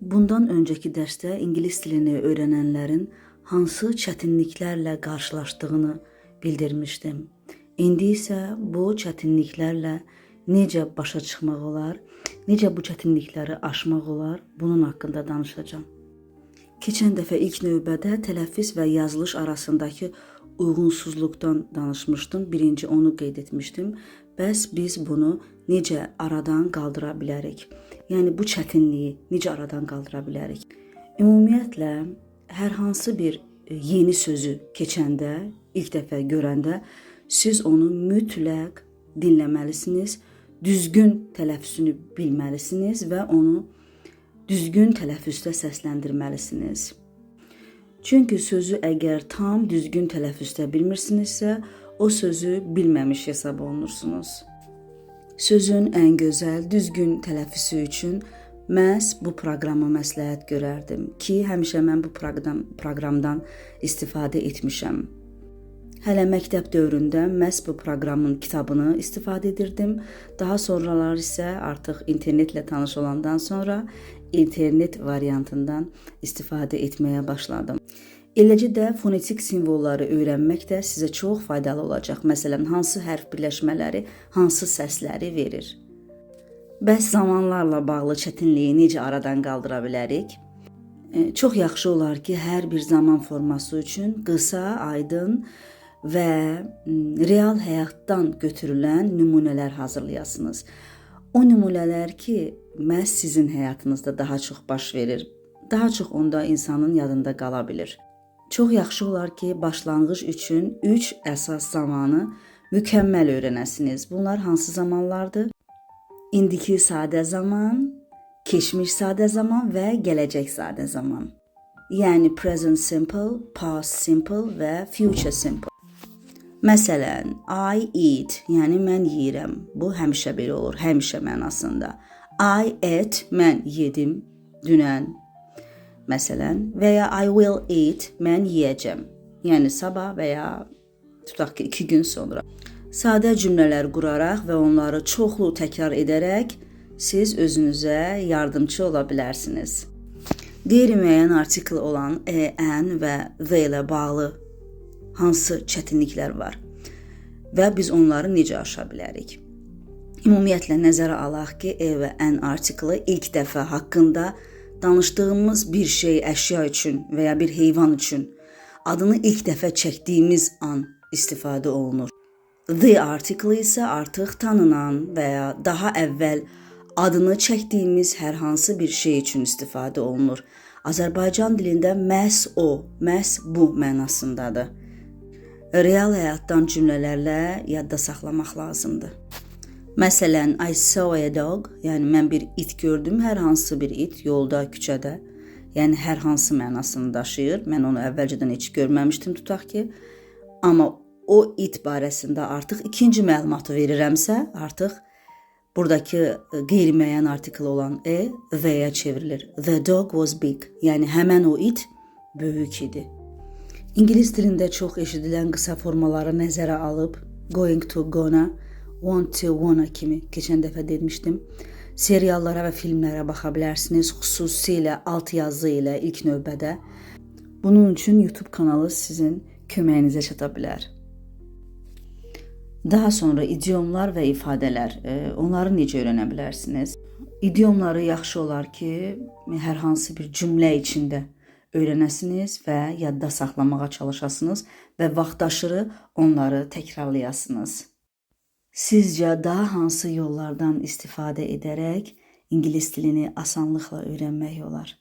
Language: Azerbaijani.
Bundan öncəki dərsdə ingilis dilini öyrənənlərin hansı çətinliklərlə qarşılaşdığını bildirmişdim. İndi isə bu çətinliklərlə necə başa çıxmaq olar, necə bu çətinlikləri aşmaq olar, bunun haqqında danışacağam. Keçən dəfə ilk növbədə tələffüz və yazılış arasındakı uyğunsuzluqdan danışmışdım. Birinci onu qeyd etmişdim. Bəs biz bunu necə aradan qaldıra bilərik? Yəni bu çətinliyi necə aradan qaldıra bilərik? Ümumiyyətlə hər hansı bir yeni sözü keçəndə, ilk dəfə görəndə siz onu mütləq dinləməlisiniz, düzgün tələffüzünü bilməlisiniz və onu düzgün tələffüzdə səsləndirməlisiniz. Çünki sözü əgər tam düzgün tələffüzdə bilmirsinizsə, o sözü bilməmiş hesab olunursunuz. Sözün ən gözəl, düzgün tələffüzü üçün məhz bu proqramı məsləhət görərdim ki, həmişə mən bu proqramdan istifadə etmişəm. Hələ məktəb dövründə məhz bu proqramın kitabını istifadə edirdim. Daha sonralar isə artıq internetlə tanış olandan sonra internet variantından istifadə etməyə başladım. Eləcə də fonetik simvolları öyrənmək də sizə çox faydalı olacaq. Məsələn, hansı hərf birləşmələri hansı səsləri verir. Bəs zamanlarla bağlı çətinliyi necə aradan qaldıra bilərik? Çox yaxşı olar ki, hər bir zaman forması üçün qısa, aydın və real həyatdan götürülən nümunələr hazırlayasınız. O nümunələr ki, məhz sizin həyatınızda daha çox baş verir, daha çox onda insanın yadında qala bilir. Çox yaxşı olar ki, başlanğıc üçün 3 əsas zamanı mükəmməl öyrənəsiniz. Bunlar hansı zamanlardır? İndiki sadə zaman, keçmiş sadə zaman və gələcək sadə zaman. Yəni present simple, past simple və future simple. Məsələn, I eat, yəni mən yeyirəm. Bu həmişə belə olur, həmişə mənasında. I ate, mən yedim dünən. Məsələn, və ya I will eat, mən yeyəcəm. Yəni sabah və ya tutaq ki, 2 gün sonra. Sadə cümlələr quraraq və onları çoxlu təkrar edərək siz özünüzə yardımçı ola bilərsiniz. Qeyri-müəyyən artikl olan a, an və the ilə bağlı hansı çətinliklər var və biz onları necə aşa bilərik? Ümumiyyətlə nəzərə alaq ki, a və an artiklı ilk dəfə haqqında danışdığımız bir şey, əşya üçün və ya bir heyvan üçün adını ilk dəfə çəkdiyimiz an istifadə olunur. The artiklı isə artıq tanınan və ya daha əvvəl adını çəkdiyimiz hər hansı bir şey üçün istifadə olunur. Azərbaycan dilində məhz o, məhz bu mənasındadır. Real həyatdan cümlələrlə yadda saxlamaq lazımdır. Məsələn, I saw a dog, yəni mən bir it gördüm, hər hansı bir it yolda, küçədə. Yəni hər hansı mənasını daşıyır. Mən onu əvvəlcədən heç görməmişdim tutaq ki. Amma o it barəsində artıq ikinci məlumatı verirəmsə, artıq buradakı qeyri-müəyyən artikl olan a the-yə çevrilir. The dog was big. Yəni həmən o it böyük idi. İngilis dilində çox eşidilən qısa formaları nəzərə alıb going to, gonna, want to, wanna kimi keçən dəfə demişdim. Seriallara və filmlərə baxa bilərsiniz, xüsusilə alt yazı ilə ilk növbədə. Bunun üçün YouTube kanalı sizin köməyinizə çata bilər. Daha sonra idiomlar və ifadələr, onları necə öyrənə bilərsiniz? İdiomları yaxşı olar ki, hər hansı bir cümlə içində öyrənəsiniz və yadda saxlamağa çalışasınız və vaxtaşırı onları təkrarlayasınız. Sizcə daha hansı yollardan istifadə edərək ingilis dilini asanlıqla öyrənmək olar?